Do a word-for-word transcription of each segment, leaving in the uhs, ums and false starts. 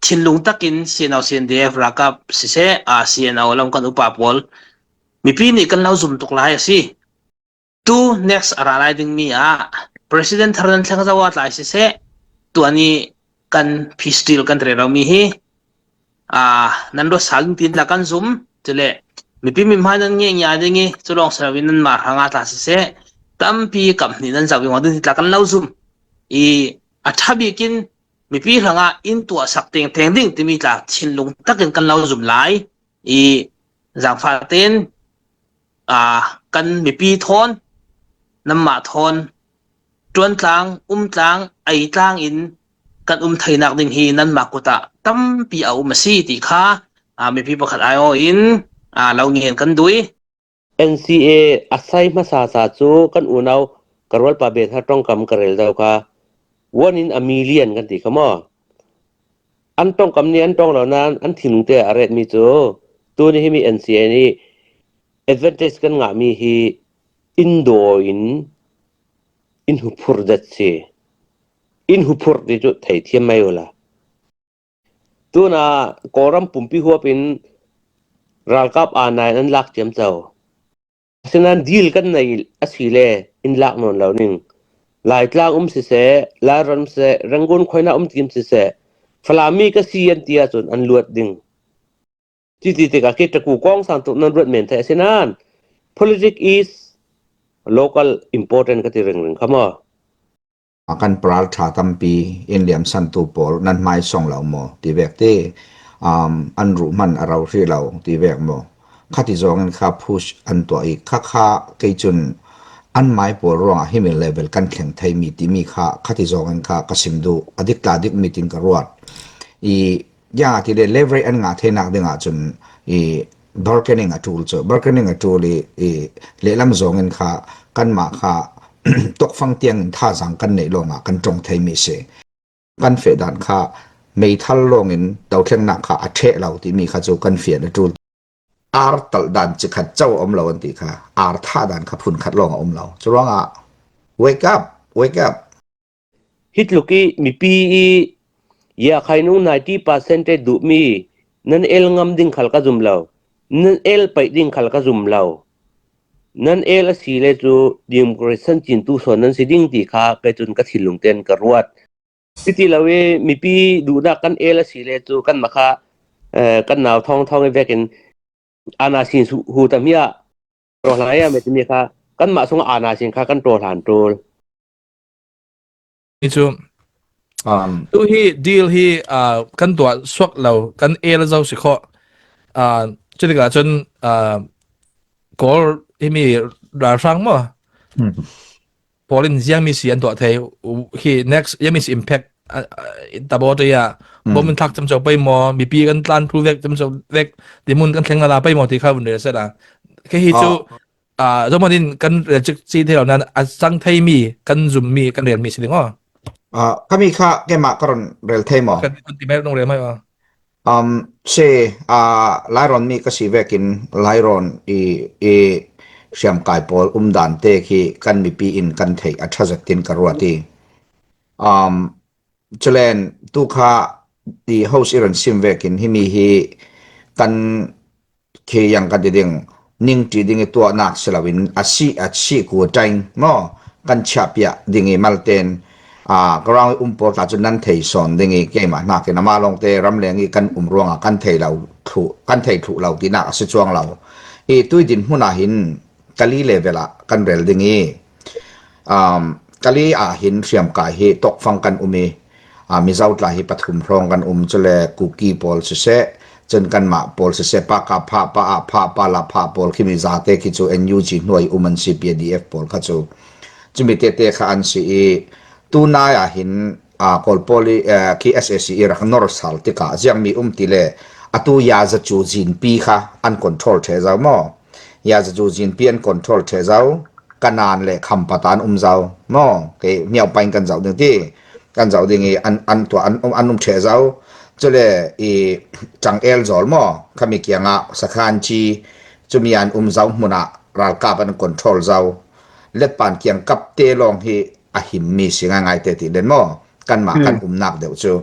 thinlung takin C N O, C N D F, ralkap siseh, a, C N O lam kan upa pawl, mipi nih kan lo zum tuk lai a si. Tu next a ra lai ding mi ah President thar nan thleng zo a tlai siseh, tu ani kan peace deal kan rel lo mi hi, a, nan ruat sal ding tin la kan zum. Chule mipi mimhai nan ngeh ngia ding i, chu lawng sel in nan mar hanga tla siseh, tampi kam hnih nan zau i ngawng ding ti tla kan lo zum. I, a tha bikin mipi hrangah in tuahsak tengteng ding timi tla thinlung takin kan lo zum lai. I, zangfahten, a, kan mipi thawn, nanmah thawn, ṭuantlang, umtlang, eitlang in kan um theinak ding hi nanmah kutah tampi a um a si ti kha, a, mipi pakhat aiawh in, a, lo ngen kan dui. N C A a sai hmasa sa cu kan unau ka rualpa Bethar ṭongkam ka rel zo kha, one in a million kan ti kha maw? An ṭongkam nih an ṭong lo nain an thinlung te a retmi cu, tuni himi N C A nih advantage kan ngahmi hi in daw in in huphurh zet si. In huphurh ti cu thei thiam mai ula. Tuna Kawlram pumpi huap in ralkap aa nai an lak ciamco. Asinain deal kan nei a si le in lak nawn lo ning. Laitlang um siseh, Lairon siseh, Rangoon khuaina um tim siseh, Falami ka si an ti ahcun an luat ding. Titi tikah kei taku kawng sang tuk nan ruat men thei asinain politics is local important ka ti ringring kha maw? A kan pral ṭha tampi in liamsantu pawl nan hmaisawng lo maw ti vek ti, um, an ruh hman a rau hrih lo ti vek maw? Khati zawngin kha push an tuah i kha kha kei cun an mai pawl ruangah himi level kan thleng thei mi timi kha khati zawngin kha ka sim duh a dik tla dik mi tin ka ruat i. Ziangahtile leverage an ngah theinak dingah cun i bargaining a ṭul cu, bargaining a ṭul i, i lehlam zawngin kha kanmah kha tokfang tiangin thazaang kan neih lawngah kan ṭong theimi si. Kan feh dan kha meithal lawngin dothlengnak kha a ṭheh lo timi kha cu kan fian a ṭul. Ar talh dan cikhat co a um lo an ti kha, ar thah dan kha phunkhat lawng a um lo. Curuangah wake up, wake up. Hi tluk i mipi i Yakhai nung ninety percent te duhmi nan el ngam ding khal ka zum lo, nan el paih ding khal ka zum lo. Nan el a si le cu democracy san cintu sawn nan si ding ti kha kei cun ka thinlung tein ka ruat. Titi lo i mipi duhnak kan el a si le cu kanmah kha, eh, kan nau thawngthawng i vekin ana sin hu, hu tam hi ah, rawhlan ai ah, mi timi kha kanmah sungah ana sin kha kan ṭawhlan ṭul. Hi cu, um, tu hi deal hi, ah, kan tuah suak lo, kan el zo si khawh. Ah, cutikah cun, ah, Kawl himi ralhrang maw? Hmm. Pawl in ziangmi si an tuah thei, hi next ziangmi si impact, ah, ah, tabaw te ah, hmm, bom in thlak cemco pei maw, mipi kan tlan ṭul vek cemco vek, timun kan thleng lala pei maw ti kha vun rel sela. Kei hi cu, ah, ah, zohman in kan rel cik si thei lo nain a cang theimi, kan zummi, kan relmi si ding aw. Ah, khami kha keimah ka run rel thei maw? Kan, kan ti mai nung rel mai aw. Um, si, ah, Lairon mi ka si vekin Lairon i, i hriamkai pawl um dan te khi kan mipi in kan theih a ṭha zet tin ka ruat i. Um, culen tu kha i host i run sim vekin himi hi kan khi yang kan ti ding, ning ṭi ding i tuahnak si loin a si, a si ku ṭaing maw? Kan chiahpiah ding i malten, aa, ground i um pawl tla cu nan thei sawn ding i keimah hnakin amah lawngte ramleng i kan um ruangah kan thei lo thluh, kan thei thluh lo tinak a si cuang lo. I tui din hmun ah hin Kali level ah kan rel ding i, um, Kali ah hin hriamkai hi tokfang kan um i, aa, Mizo tla hi pathum hrawng kan um, cule Kuki pawl siseh, cun kanmah pawl siseh, pa ka pha, pa a pha, pa la pha pawl khimi zate khi cu N U G hnuai um an si, P A D F pawl kha cu. Cumi tete kha an si i, tunai ah hin, aa, Kawl pawl i, aa, khi S A C i rak nor sal tikah ziangmi um ti le, atu Yazacu zinpi kha an control ṭheh zo maw? Yazacu zinpi an control ṭheh zo, Kanan le Khampat an um zo maw? Kei hmiau pain kan zoh ding ti, kan zoh ding i an, an tuah an, an um ṭheh zo. Cule i Cang El Zawl maw? Khami kiangah Sakhan Ci, cumi an um zo hmun ah ralkap an control zo. Letpan kiangkap te lawng hi a himmi si ngaingai te ti len maw? Kanmah kan, hmm, umnak deuh cu.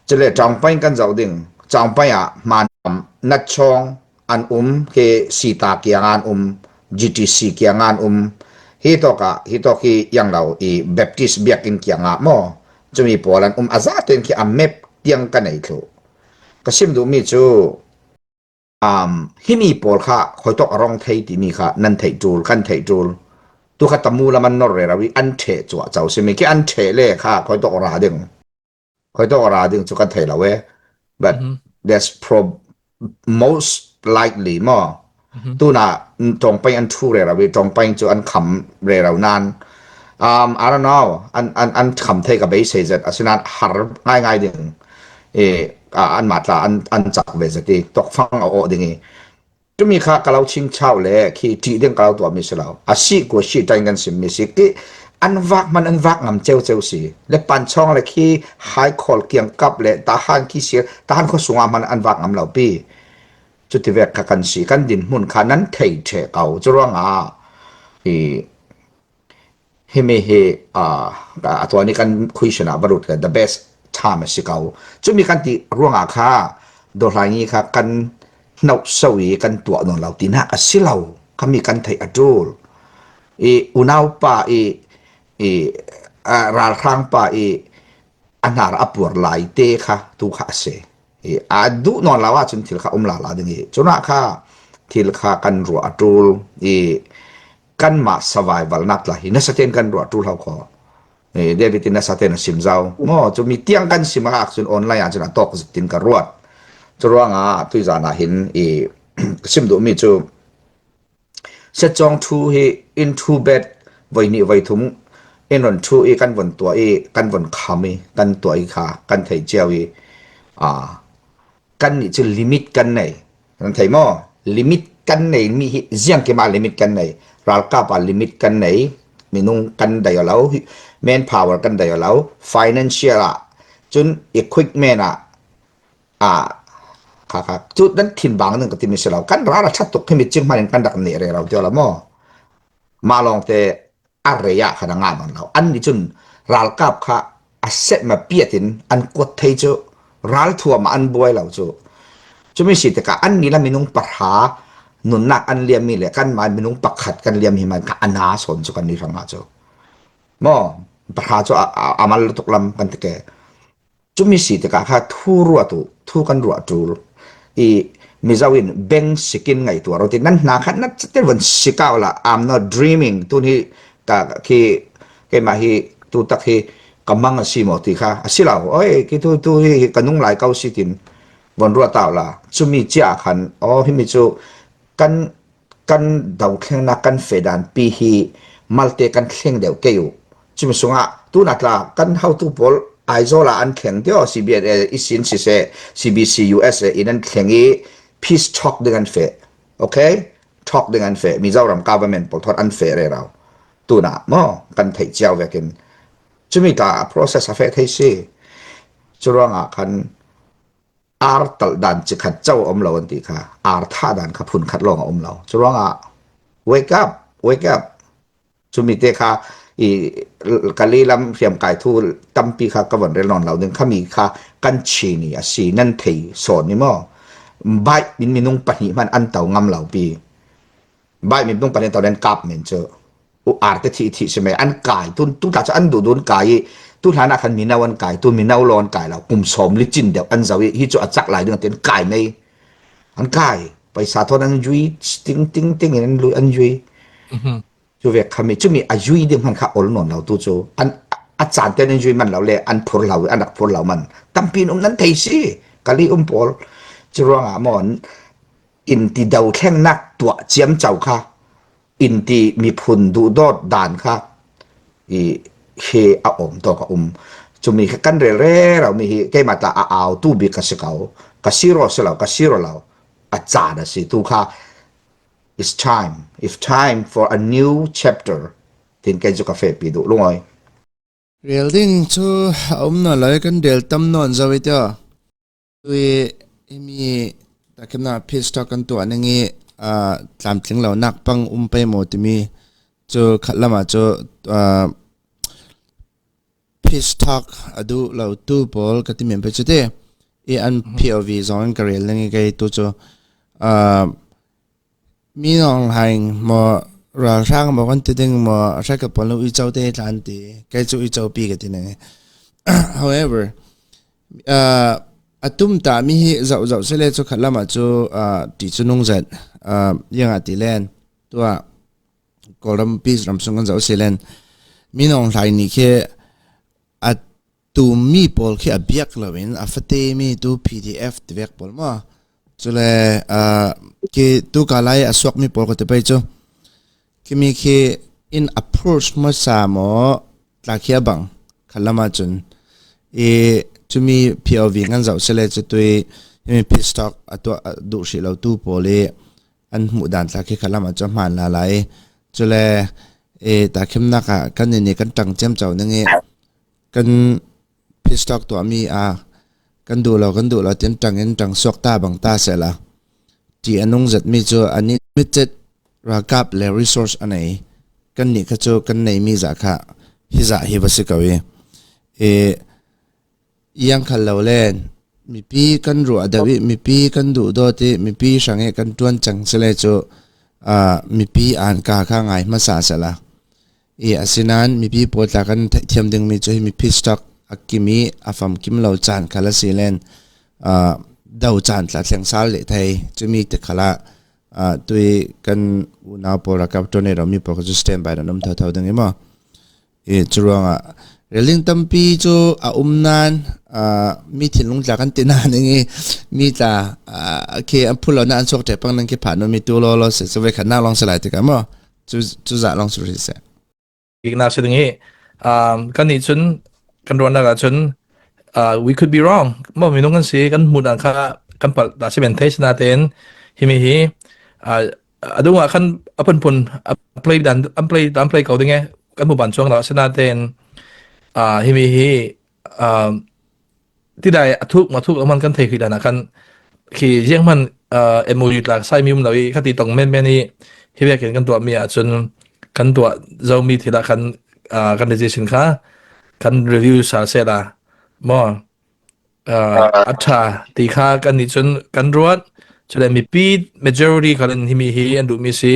Cule Chawngpaing kan zoh ding. Chawngpaing ah hman Natchawng an um, khi Sita kiang an um, G T C kiang an um. Hi tawk ah, hi tawk hi iang lo i Baptist biakinn kiang ah maw. Cumi pawl an um a zaten khi a map tiang ka nei thluh. Ka sim duhmi cu, um, himi pawl kha khuitawk a rong thei timi kha nan theih ṭul, kan theih ṭul. Tu kha tamu lam an nor rero i an ṭheh cuah co simi khi an ṭheh le kha khuitawk ra ding. Khuitawk ra ding cu kan thei lo e. But Mhm. there's prob-, most likely maw. Mhm. Tuna Chawngpaing an ṭhu rero i Chawngpaing cu an kham rero nan. Um, I don't know. An, an, an kham thei ka beisei zet. Asinan har ngaingai ding. E, a, an matla an, an cak ve zet i. Tawkfang a awh ding i. Cumi kha ka lo chingchau le khi ṭih ding ka lo tuahmi si lo. A si kua si tain kan simmi si. Khi an vak hman an vak ngam ceuceu si. Le Panchawng le khi Haikhawl kiangkap le Tahan khi sir, Tahan khua sungah hman an vak ngam lo pi. Cuti vek kha kan si, kan dinhmun kha nan thei ṭheh ko. Curuangah i himi hi, ah, a tuani kan khuisin ah va lut kha the best time a si ko. Cumi kan ti ruangah kha Dawhlaingi kha kan hnauhso i kan tuah nawn lo tinak a si lo. Khami kan theih a ṭul. I unaupa i, i, ah, ralhrangpa i a hnar a puar laite kha tu kha a si. I, a duh nawn lo ahcun thil kha um lala ding i. Cunah kha thil kha kan ruah a ṭul i kanmah survival nak tla hi nasa tein kan ruah ṭul ho kho. I, David in nasa tein a sim zau. Maw, cumi tiang kan sim a hak cun online ah cun a tawk zet tin ka ruat. Curuangah tuizan ah hin i sim duhmi cu Setcawng ṭhu hi in ṭhu bet voi hnih voi thum in run ṭhu i kan vun tuah i kan vun kham i kan tuah i kha kan theih cio i, aa, kannih cu limit kan nei. Kan thei maw? Limit kan nei mi hi ziangkim ah limit kan nei. Ralkap ah limit kan nei. Minung kan dai aw lo. Manpower kan dai aw lo. Financial ah cun equipment ah, ah, kha, kha. Cu nan thinbang ning ka timi si lo. Kan ral a ṭhat tuk khi mi cing hmanin kan rak neh rero cio lo maw? Mah lawngte a rei ah khan a ngah nawn lo. Annih cun ralkap kha a sehma piat in an kuat thei cu ralthuam ah an buai lo cu. Cumi si tikah annih la minung pahra nunnak an liammi le kanmah minung pakhat kan liam hi man kha a na sawn cu kannih hrangah cu. Maw, pahra cu a, a, a mal lutuk lam kan ti ke. Cumi si tikah kha thu ruat uh, thu kan ruah ṭul. I Mizo in beng sikin ngaihtuah roti nan hna khat na cate von sik ah la, I'm not dreaming. Tun hi ka khi keimah hi tu tak hi ka mang a si maw ti kha a si lo. Oi, khi tu, tu hi, hi ka nung lai ko si tin von ruat tau la. Cumi cia khan, aw, himi cu kan kan dothlengnak kan feh dan pi hi malte kan thleng deuh kei uh. Cumi sungah tunah tla kan hotu pawl Aizawl ah an thleng tio, C B S A i sin siseh, C B C U S A in an thleng i peace talk ding an feh. Okay? Talk ding an feh. Mizoram government pawl thawt an feh rero. Tunah maw kan theih cio vekin. Cumi tla a process a feh thei si. Curuangah khan ar talh dan cikhat co a um lo an ti kha, ar thah dan kha phun khat lawng a um lo. Curuangah, wake up, wake up. Cumi te kha i Kali lam hriamkai thu tampi kha ka von rel nawn lo ding. Khami kha kan Chin i a si nan thei sawn ni maw? Baih in minung pahnih hman an to ngam lo pi. Baih minung pahnih to nan kap men cu. U ar te thih thih si mai an kai. Tu, tu ta cu an duh duh an kai i tu hlan ah khan mino an kai, tu mino law an kai lo. Kum sawm li cin deuh an zoh i hi cu a cak lai ding an ti an kai mai. An kai. Paisa thawn an yui ting, ting, ting in an lui, an yui. Mhm. Cu vek khami, cumi a yui ding hman kha ol nawn lo tu cu. An, a caan te an yui man lo le, an phur lo, an rak phur lo man. Tampi in um nan thei si. Kali um pawl. Curuangah maw, in ti dothlengnak tuah ciamco kha, in ti miphun duhdawt dan kha, i, hi a awm tawk a um. Cumi kha kan rel rero mi hi keimah tla a au tu bik ka si ko, ka si raw si lo, ka si raw lo, a caan a si tu kha, it's time, it's time for a new chapter, tin kei cu ka fehpi duh lungawi. Rel ding cu a um nawn lo i kan rel tam nawn zo i tia. Tui himi takimna peace talk kan tuah ning i, aa, tlamtling lonak pang um pei maw timi cu khat lamah cu, aa, peace talk a duh lo tu pawl ka ti men pe cu ti i an P O V zong in ka rel ning i kei tu cu, ah, Min Aung Hlaing maw, ralhrang maw kan ti ding maw, a hre ka pawl lo i co te tlan ti, kei cu i co pi ka ti ning. However, ah, a tum ta mi hi zoh zoh si le cu khat lam ah cu, ah, ti cu nung zet, ah, yang ah ti len, tua Kawlram pi ram sung kan zoh si len, Min Aung Hlaing nih khi a tum mi pawl khi a biak lo in a fate mi tu P D F ti vek pawl maw? Cule, ah, khi tu ka lai a suak mi pawl ka ti pei cu khi mi khi in approach hmasa maw tla khi a bang khat lam ah cun i cumi P O V ngan zoh si le cu tui himi peace talk a tuah a duh hrih lo tu pawl i an hmuh dan tla khi khat lam ah cu a hmaan la lai. Cule, eh, tahkhimnak ah kan nih nih kan ṭang ciamco ning i kan peace talk tuahmi a kan duh lo, kan duh lo, tin ṭang in ṭang suak ta bang ta sehla, ti a nung zetmi cu a nih mit cet ralkap le resource a nei. Kan nih kha cu kan neimi zah kha hi zah hi va si ko i, eh, iang khal lo le mipi kan ruah deuh i, mipi kan duh dawt i, mipi hrang i kan ṭuan cang si le cu, ah, mipi aan ka kha ngai hmasa sehla. I asinain mipi pawl tla kan theih thiam dingmi cu himi peace talk a kim i a famkim lo caan khal a si len, ah, do caan tla thleng sal leh thei cumi ti khalah, ah, tui kan unau pawl ralkap ṭuan i romi pawl kha cu standby nan um thotho ding i maw? I curuangah rel ding tampi cu a um nain, ah, mi thinlung tla kan ti nain i mi tla, ah, khi an phulh lo nain an suak ṭheh pang nan khi phan mi tu law law si cu ve khat nak lawng si lai tikah maw? Cu, cu zah lawng cu rih seh. Biknak si ding i, um, kan nih cun kan ruahnak ah cun, ah, we could be wrong. Maw minung kan si, kan hmuh dan kha kan palh ta si men thei si natein himi hi, ah, a dungah khan a phunphun a play dan, an play, an play ko ding e, kan hmuh ban cuang lo si natein, ah, himi hi, ah, tidai a thuk, ma thuk, a man kan thei hrih dan ah khan khi zianghman, ah, M O U tla sai mi um lo i khati tong menmen i hi vekin kan tuahmi ah cun kan tuah zomi thil ah khan, ah, kan decision kha kan review sal sehla maw? Ah, a ṭha ti kha kan nih cun kan ruat. Cule mipi majority khal in himi hi an duhmi si.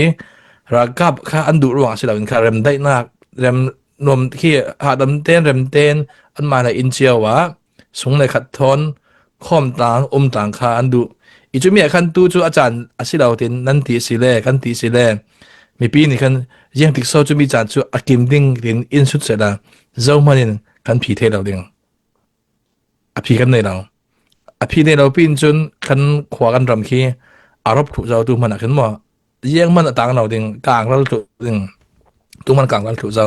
Ralkap kha an duh ruang a si lo in kha rem daihnak, rem nuam khi hahdam ten, rem ten anmah hna in cio ah sung le khat thawn khawm tlang, um tlang kha an duh. I cumi ah khan tu cu a caan a si lo tin nan ti si le, kan ti si le, mipi nih khan ziangtik so cumi caan cu a kim ding tin in sut sehla zohman in kan phi thei lo ding. A phi kan nei lo. A phi nei lo pin cun kan khua kan ram khi a rop thluh zo tu hmanh ah khin maw? Zianghman a tang lo ding, kang ral thluh ding. Tu hmanh kang ral thluh zo.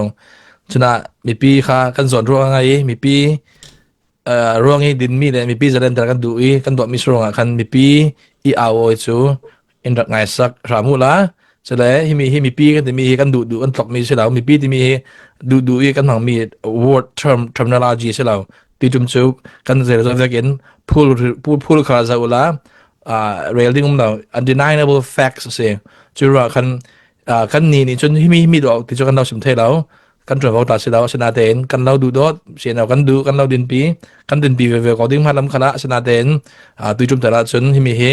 Cunah mipi kha kan zawn ruang a ngai i, mipi, eh, ruang i dinmi le mipi zalen kan duh i, kan duahmi si ruangah khan mipi i au awi cu in rak ngaisak hram uhla. Cule himi hi mipi kan timi hi kan duhduh kan tlokmi si lo. Mipi timi hi duhduh i kan hmangmi word term, terminology si lo. Ti ṭum cu kan zel zo vekin phul, phul, phul kha zoh uhla, ah, rel ding um lo. Undeniable facts a si. Cu ruah khan, ah, kan nih nih cun himi, himi dawh ti cu kan lo sim thei lo. Kan ṭuanvo ta si lo, asinatein kan lo duhdawt, siano kan duh, kan lo dinpi, kan dinpi veve ko ding hmalam khalah, asinatein, ah, tui ṭum telah cun himi hi,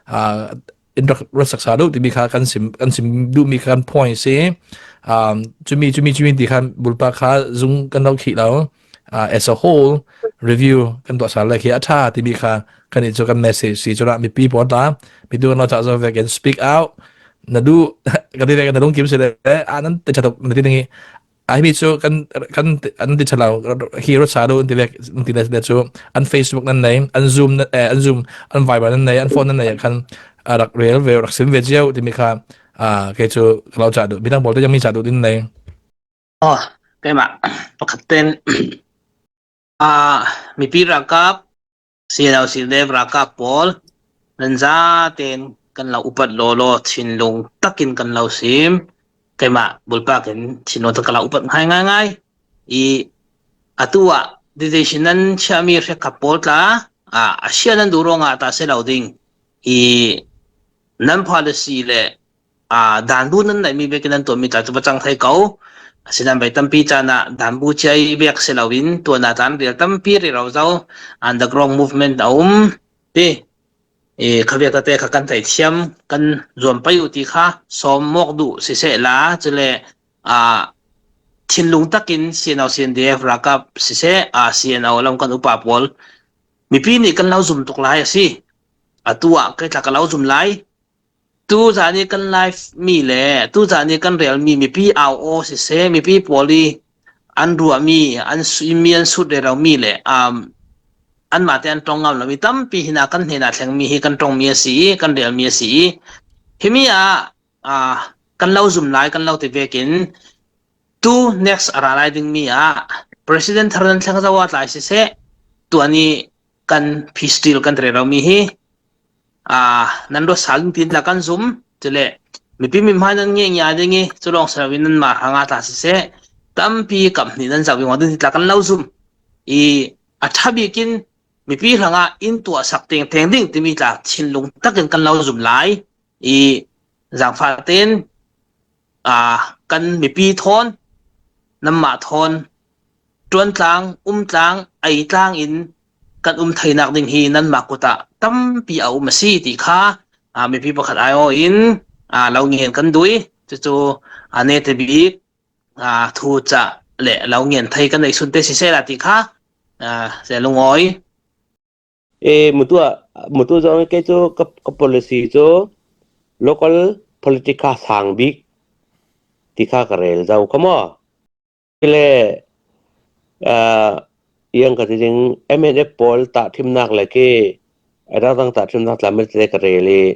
ah, in rak ruat saksa duh timi kha kan sim, kan sim duhmi kha kan point si. Um, cumi, cumi, cumi ti kha bulpak kha zung kan lo khih lo. Ah, as a whole, review kan tuah sal le khi a ṭha timi kha kan nih cu kan message si. Cunah mipi pawl tla, mi tu kan lo cah zo vekin speak out. Na duh, ka ti vekin na lungkim si le, ah, nan ti ṭha tuk na ti ding i, a himi cu kan, kan, an ti ṭha lo, khi ruat sa duh, an ti vek, an ti le, le cu, an Facebook nan nei, an Zoom nan, eh, an Zoom, an Viber nan nei, an phone nan nei, khan, ah, rak rel ve, rak sim ve cio, timi kha, ah, kei cu ka lo cah duh, midang pawl te cang mi cah duh, tin nei. Oh, keimah, pakhat ten, ah, mipi ralkap, siano si le ralkap pawl, nan zaten kan lo upat lawlaw, thinlung takin kan lo sim. Keimah bulpak in thinlung tak ka lo upat ngai, ngai, ngai. I atu ah decision nan chiahmi hrekkhat pawl tla, ah, a sia nan duh ruangah ta si lo ding. I nan policy le, ah, dan bu nan neihmi vekin nan tuahmi tla cu va cang thei ko. Sinan bai tampi cana dambu ciai vek si loin tuana tlan rial tampi rero zo underground movement a um ti. E, kha vek tate kha kan thei thiam kan zuam pai uh ti kha sawm mawk duh siseh la, cule, a, thinlung takin C N O, C N D F, rakap siseh, a, C N O lam kan upa pawl mipi nih kan lo zum tuk lai a si. Atu ah kei tla ka lo zum lai. Tu zani kan live mi le tu zani kan rel mi mipi au aw siseh, mipi pawl i an ruah mi, an su-, mi an sut rero mi le, um, anmahte an ṭong ngam lo mi tampi hina kan hnena thleng mi hi kan ṭong mi a si i, kan rel mi a si i. Himi ah, ah, kan lo zum lai, kan lo ti vekin, tu next a ra lai ding mi ah President thar nan thleng zo a tlai siseh, tuani kan peace deal kan rero mi hi, a, nan ruat sal ding tin tla kan zum, cule mipi mihmai nan ngeh ngia ding i, cu lawng si loin nanmah hrang a tla siseh, tampi kap hnih nan zoh i ngawh ding ti tla kan lo zum i, a ṭha bikin mipi hrangah in tuahsak tengteng ding timi tla thinlung takin kan lo zum lai i, zangfahten, a, kan mipi thawn, nanmah thawn, ṭuantlang, umtlang, eitlang in kan um theinak ding hi nanmah kutah tampi a um a si ti kha, a, mipi pakhat aiawh in, a, lo ngen kan duh i, cucu, a, nete bik, a, thu cah le lo ngen thei kan nei sunte siseh la ti kha, a, se lungawi. E, mutu ah, mutu zong kei cu ka, ka policy cu local politic kha sang bik ti kha ka rel zo kha maw? Cule, ah, iang ka ti ding, M N F pawl tahthimnak le khi a dangdang tahthimnak tla mete ka rel i,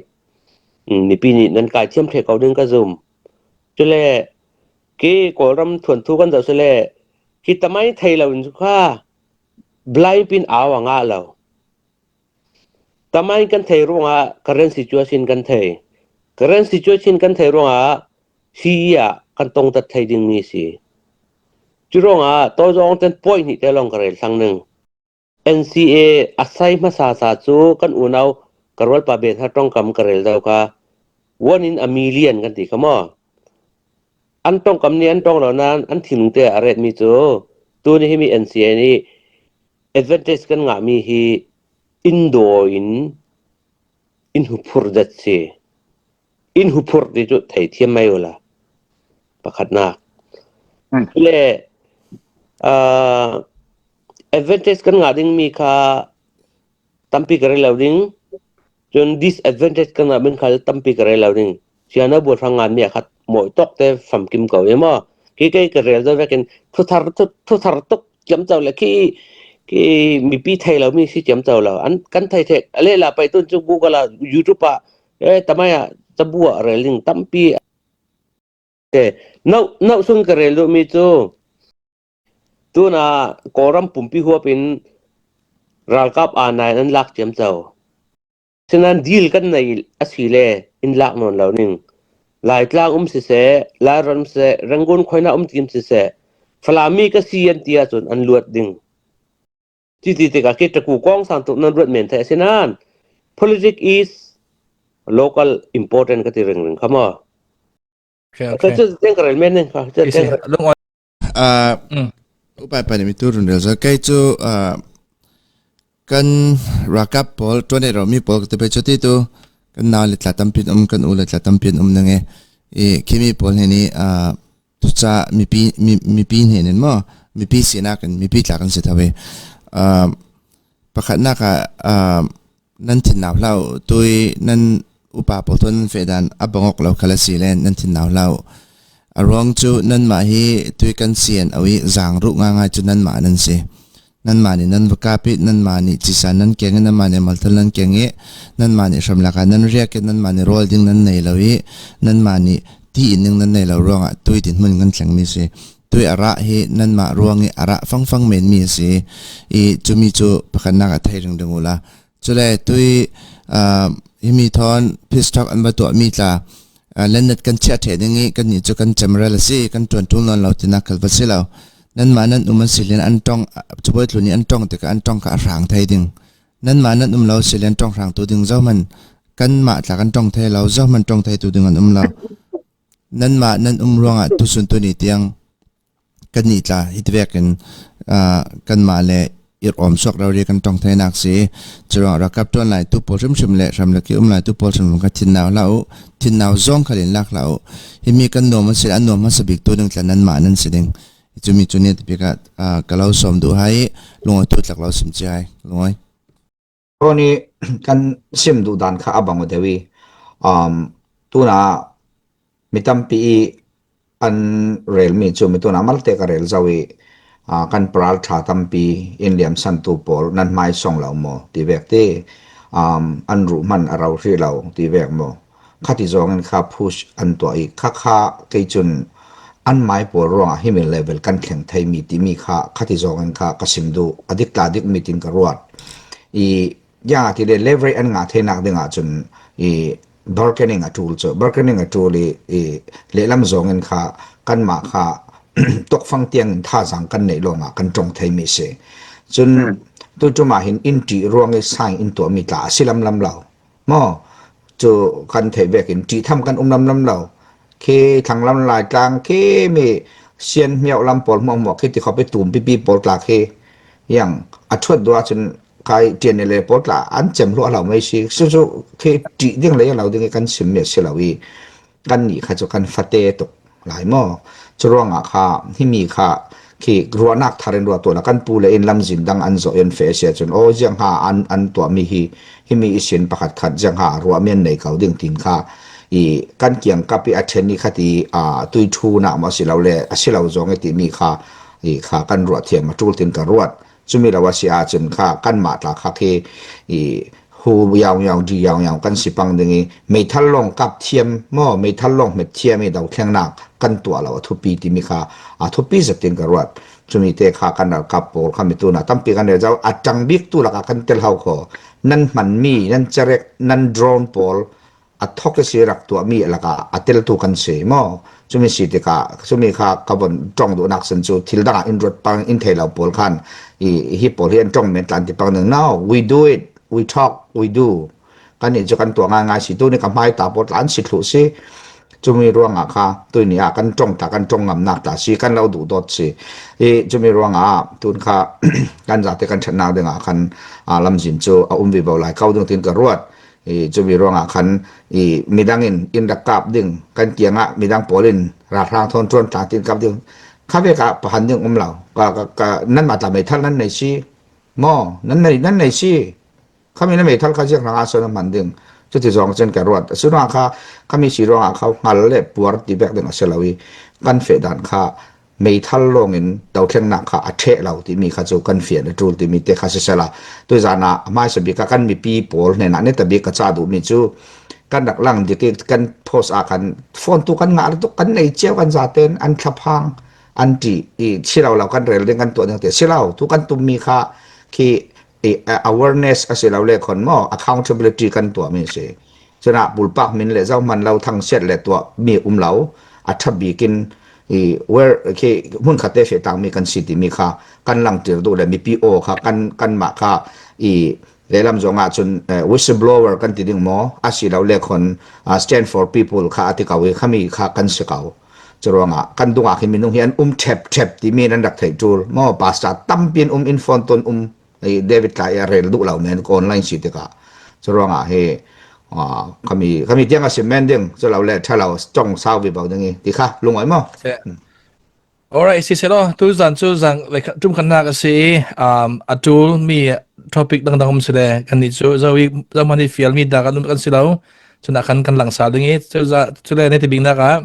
mm, mipi nih nan kai thiam ṭheh ko ding ka zum. Cule khi Kawlram thuanthu kan zoh si le khi tamai thei lo in cu kha blind pin au a ngah lo. Tamai kan thei ruangah current situation kan thei. Current situation kan thei ruangah C E ah kan tongtat thei dingmi si. Cu ruangah tawizawng ten point hnih te lawng ka rel thlang ning. N C A a sai hmasa sa cu kan unau ka rualpa Ben Har ṭongkam ka rel zo kha one in a million kan ti kha maw? An ṭongkam nih an ṭong lo nain an thinlung te a retmi cu tuni himi N C A nih advantage kan ngahmi hi in daw in in huphurh zet si. In huphurh ti cu thei thiam mai uhla pakhatnak. Hmm. Le, ah, advantage kan ngah dingmi kha tampi ka rel lo ding. Cun disadvantage kan ngah min kha tampi ka rel lo ding. Siano bual hrang nganmi a khat mawi tawk te famkim ko i maw? Khi kei ka rel zo vekin thuthar, thu-, thuthar tuk ciamco le khi, khi mipi thei lo mi si ciamco lo. An kan thei ṭheh. A lehla pai tun cu Google ah, YouTube ah, eh, tamai ah, cabu ah rel ding tampi. Eh, no, no sung ka rel duhmi cu tuna Kawlram pumpi huap in ralkap aa nai nan lak ciamco. Sinan deal kan nei a si le in lak nawn lo ning. Laitlang um siseh, Lairam siseh, Rangoon khuaina um tim siseh, Falami ka si an ti ahcun an luat ding. Titi tikah khi taku kawng sang tuk nan ruat men thei a si nan. Politics is local important ka ti ringring kha maw? Okay, okay. Cu tiang ka rel men ning kha. Cu tiang ka rel. Ah, upa pahnih mi tu run rel zo. Kei cu, ah, kan ralkap pawl, tuan i romi pawl ka ti pei cu ti tu kan nau le tla tampi an um, kan u le tla tampi an um nange. I, khimi pawl hna nih, ah, tuca mipi, mi, mipi hnen in maw, mipi sinak in mipi tla kan si tho i, ah, pakhatnak ah, ah, nan thin nau hlah uh, tui nan upa pawl thawn nan feh dan a bangawk lo khal a si le nan thin nau hlah uh. A ruang cu nanmah hi tui kan sian au i zang ruh ngaingai cu nanmah nan si. Nanmah nih nan va kap i, nanmah nih cisa nan keng i, nanmah nih malthal nan keng i, nanmah nih hramlak ah nan riak i, nanmah nih rawl ding nan nei lo i, nanmah nih ti in ding nan nei lo ruangah tui dinhmun kan thlengmi si. Tui a rah hi nanmah ruang i a rah fangfang menmi a si. I cumi cu pakhatnak ah thei ringring uhla. Cule tui, ah, himi thawn peace talk an va tuahmi tla, ah, lennat kan chiah ṭheh ding i kannih cu kan cemrel a si, kan ṭuan ṭul nawn lo tinak khal va si lo. Nanmah nan um an si lian an ṭong, ah, cubawi tlu nih an ṭong tikah an ṭong kha a hrang thei ding. Nanmah nan um lo si lian ṭong hrangtu ding zohman kanmah tla kan ṭong thei lo, zohman ṭong theitu ding an um lo. Nanmah nan um ruangah tusun tuni tiang kan nih tla hiti vekin, ah, kanmah le i rawm suak rori kan ṭawng theinak si. Curuangah ralkap ṭuan laitu pawl hrimhrim le hram le ki um laitu pawl hrimhrim kha thinno hlah uh, thinno zawng khalin lak hlah uh. Himi kan nuam a si le a nuam hmasa biktu ding tla nanmah nan si ding. Cumi cu nih a ti bikah, ah, ka lo sawm duh hai, lungawitu tlak lo sim ci hai, lungawi. Rawh nih kan sim duh dan kha a bang aw deuh i, um, tuna mi tampi i an relmi cu mi tuna malte ka rel zo i, ah, kan paral ṭha tampi in liamsantu pawl nan hmaisawng lo maw ti vek ti, um, an ruh hman a rau hrih lo ti vek maw? Khati zawngin kha push an tuah i, kha kha kei cun an mai pawl ruangah himi level kan thleng theimi timi kha khati zawngin kha ka sim duh, a dik tla dik mi tin ka ruat. I, ziangahtile leverage an ngah theinak dingah cun i bargaining a ṭul cu, bargaining a ṭul i, i lehlam zawngin kha kanmah kha tokfang tiangin thazaang kan neih lawngah kan ṭong theimi si. Cun tuṭum ah hin in ṭih ruang i sign in tuahmi tla a si lamlam lo. Maw? Cu kan theih vekin ṭih tham kan um lamlam lo. Khi thlanglam Laitlang khi mi Sian hmiauh lam pawl hmuahhmuah khi ti khawp i tum pipi pawl tla khi yang a ṭhuat duh ahcun kai T N L A pawl tla an cem hluah lo mei si. Cucu khi ṭih ding lei a lo ding i kan simmi a si lo i kan nih kha cu kan fate tuk lai maw? Curuangah kha himi kha khi ruahnak thar in ruah tuah la kan pu le in lamzin dang an zawh i an feh a si ahcun aw ziangha an, an tuahmi hi, himi ihsin pakhatkhat ziangha ruahmi an nei ko ding tin kha i kan kiangkap i a ṭhen i khat i, aa, tuiṭhunak maw a si lo le a si lo zong i timi kha i kha kan ruah thiam a ṭul tin ka ruat. Cumi lo a si ahcun kha kanmah tla kha khi i hu yaungyau, di yaungyau kan si pang ding i, meithal lawng kap thiam maw, meithal lawng hmet thiam i dothlengnak kan tuah lo a thupi timi kha a thupi zet tin ka ruat. Cumi te kha kan ralkap pawl kha mi tuna tampi kan rel zo, a ṭang bik tu lakah kan tel hau kho. Nan hmanmi, nan cerek, nan drone pawl a thawk i si rak tuahmi lakah a teltu kan si maw? Cumi si tikah, cumi kha ka von ṭong duhnak sin cu thil dangah in ruat pang in thei lo pawl khan i, hi pawl hi an ṭong men tlan ti pang ding. No, we do it, we talk, we do. Kan nih cu kan tuah ngaingai si, tuni ka hmai ta pawl tla an si thluh si. Cumi ruangah kha tuni ah kan ṭong ta, kan ṭong ngamnak ta si, kan lo duh dawt si. I cumi ruangah tun kha kan zate kan ṭhatnak dingah khan, aa, lamzin cu a um vivo lai ko ding tin ka ruat. I cumi ruangah khan i midang in in rak kap ding, kan kiangah midang pawl in ralhrang thawn ṭuan tlang tin kap ding. Kha vek ah pahan ding um lo. Ka, ka, ka, nanmah tla meithal nan nei si. Maw, nan nei, nan nei si. Khami na meithal kha ziang hrangah so na hman ding. Cuti zawng cun ka ruat. Asinain kha khami si ruangah kha hngal le puar ti bek ding a si lo i kan feh dan kha meithal lawngin dothlengnak kha a ṭheh lo timi kha cu kan fian a ṭul timi te kha sisela, tuizan ah hmaisa bik ah kan mipi pawl hnenah neta bik ka cah duhmi cu kan rak lang dik i kan post ah khan phone tu kan ngah lutuk, kan nei cio kan zaten an thlaphang an ṭih i si lo lo kan rel ding kan tuah ding ti a si lo. Tu kan tummi kha khi i, a, awareness a si lo le khon maw, accountability kan tuahmi a si. Cun ah pulpak min le zohman lo thangsiat le tuah mi um lo, a ṭha bikin i where khi hmun khatte feh tangmi kan si timi kha kan langtir duh le mipi aw kha kan, kanmah kha i lehlam zong ah cun, eh, whistleblower kan ti ding maw, a si lo le khon, ah, stand for people kha a ti ko i khami kha kan si ko. Curuangah kan dungah khi minung hi an um ṭhep ṭhep timi nan rak theih ṭul maw, pastor tampi an um in phone ton um. I David tla i a rel duh lo men ka online si tikah. Curuangah hi, ah, khami, khami tiang a sim men ding, cu lo le ṭha lo, ṭong sau vivo ding i, ti kha, lungawi maw? Alright, si selaw, tu zan cu zan le kha-, ṭum khatnak a si i, um, a ṭul mi topic dangdang um si le, kan nih cu zo i, zohman i fial mi dah kan um kan si lo, cun a khan kan langsal ding i, cu za-, cu le neti biknak ah,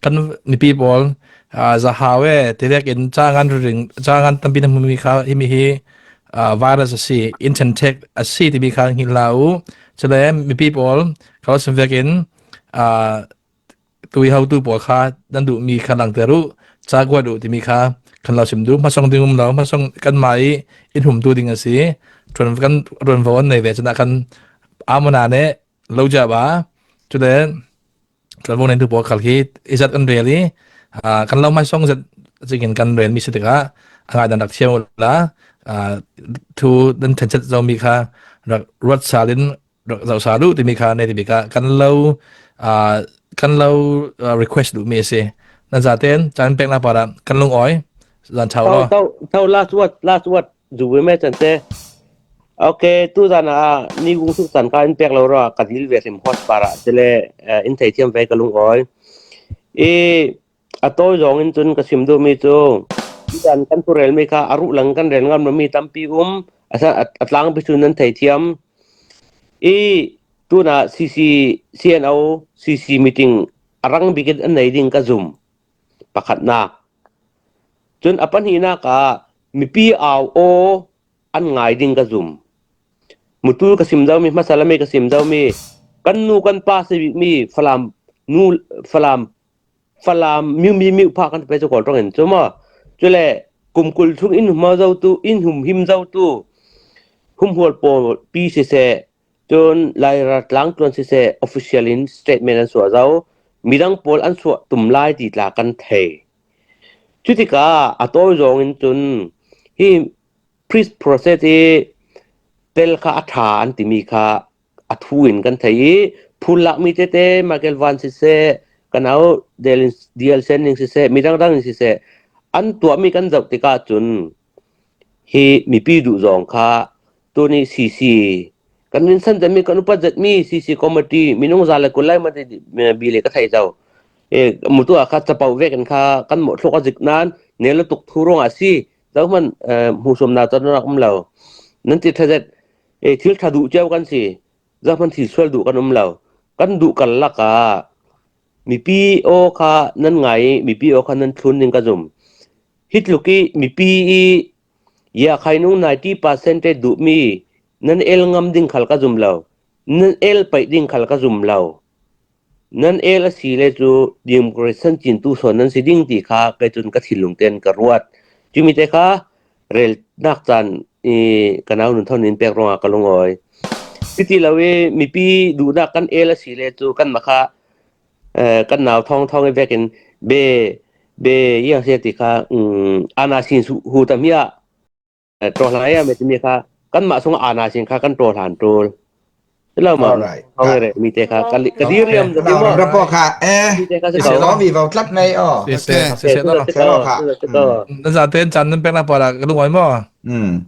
kan mipi pawl, aa, zahau e, ti vekin ca ngan ring, ca ngan tampi na hmumi kha, himi hi, aa, virus a si, instant attack a si timi kha hngilh hlah u. Cule mipi pawl, ka lo sim vekin, aa, tui hotu pawl kha nan duhmi kha langter u, ca kuat u timi kha kan lo sim duh. Hmasawng ding um lo, hmasawng kanmah i in humtu ding a si. Ṭuan, kan ṭuanvo an nei ve, cun a kan amona ne lo jaba. Cule, ṭuanvo neitu pawl khal khi i zat kan rel i, aa, kan lo hmaisawng zat zikin kan rel mi si tikah a ngaidan rak thiam uhla, aa, thu nan ṭhenchat zomi kha rak ruat sal in rak zoh sal uh timi kha nei timi kha kan lo, aa, kan lo, aa, request duhmi a si. Nan zaten caan peknak parah kan lungawi, Zan chau lo. Tau, tau, last word, last word. Zu ve me chan te. Ok, tu zan a ni gung suk chan ka in pek lo ro ka dil ve sim hot para te le, eh, in thei thiam ve ka lung oi. I a toi zong in chun ka sim du mi chu. I zan kan tu rel mi kha a ru lang kan rel ngam lo mi tampi um. A sa a tlang pi chu nan thei thiam. I tuna C C, C N O, C C meeting a rang bikin an nei ding ka zum. Pakhatna. Chun a pahnihna ka mipi au aw an ngai ding ka zum. Mutu ka sim zau mi, hmasa lam ka sim zau mi, kan nu kan pa si bik mi, Falam nu, Falam, Falam miu mi miu pha kan pe chu kol tong in chu ma. Chule kum kul chung in hum zau tu, in hum him zau tu, hum hual po pi si se, chun Laira tlang tuan si se official in statement an suah zau, midang pawl an suah tum lai ti tla kan thei. Chutika a tawi zawngin chun hi peace process hi tel kha a ṭha an timi kha a thu in kan thei i, phul lak mi tete, Michael Van si se, kan au Dale in, Dale Sen in si se, midang dang in si se, an tuah mi kan zauh tikah cun hi mipi duh zawng kha tuni C C kan rinsan zetmi, kan upat zetmi C C committee minung za le kul lai mah ti bi le ka thei zo. E, mutu a kha capo vekin kha kan mawh thluk a zik nan nel lutuk thu ruangah si. Zohman, eh, hmuhsawmna tawh nak um lo. Nan ti ṭha zet, eh, thil ṭha duh cio kan si. Zohman thil sual duh kan um lo. Kan duh kal lakah mipi aw kha nan ngai, mipi aw kha nan thlun ding ka zum. Hi tluk i mipi i Yakhai nung ninety percent te duhmi nan el ngam ding khal ka zum lo. Nan el paih ding khal ka zum lo. Nan el a si le cu democracy san cin tu sawn nan si ding ti kha kei cun ka thinlung tein ka ruat. Cumi te kha relnak caan i ka nau nun thawn in pek ruangah ka lungawi. Titi lo i mipi duhnak kan el a si le cu kan makha, eh, kan nau thawng thawng i vekin be, be yang sia ti kha, um, ana sin su hu tam hi ah, eh, ṭawhlan ai ah me timi kha kanmah sungah ana sin kha kan ṭawhlan ṭul. Hello, ma. Alright. Hong re mi te kha ka li-, ka dir riam. Hello, maw? Rapo kha, eh, mi te kha si ko. Lo mi vau tlat nei, oh. Si se, si se, lo kha. Nan za ten chan nan pek na pa la ka lungawi maw? Hmm.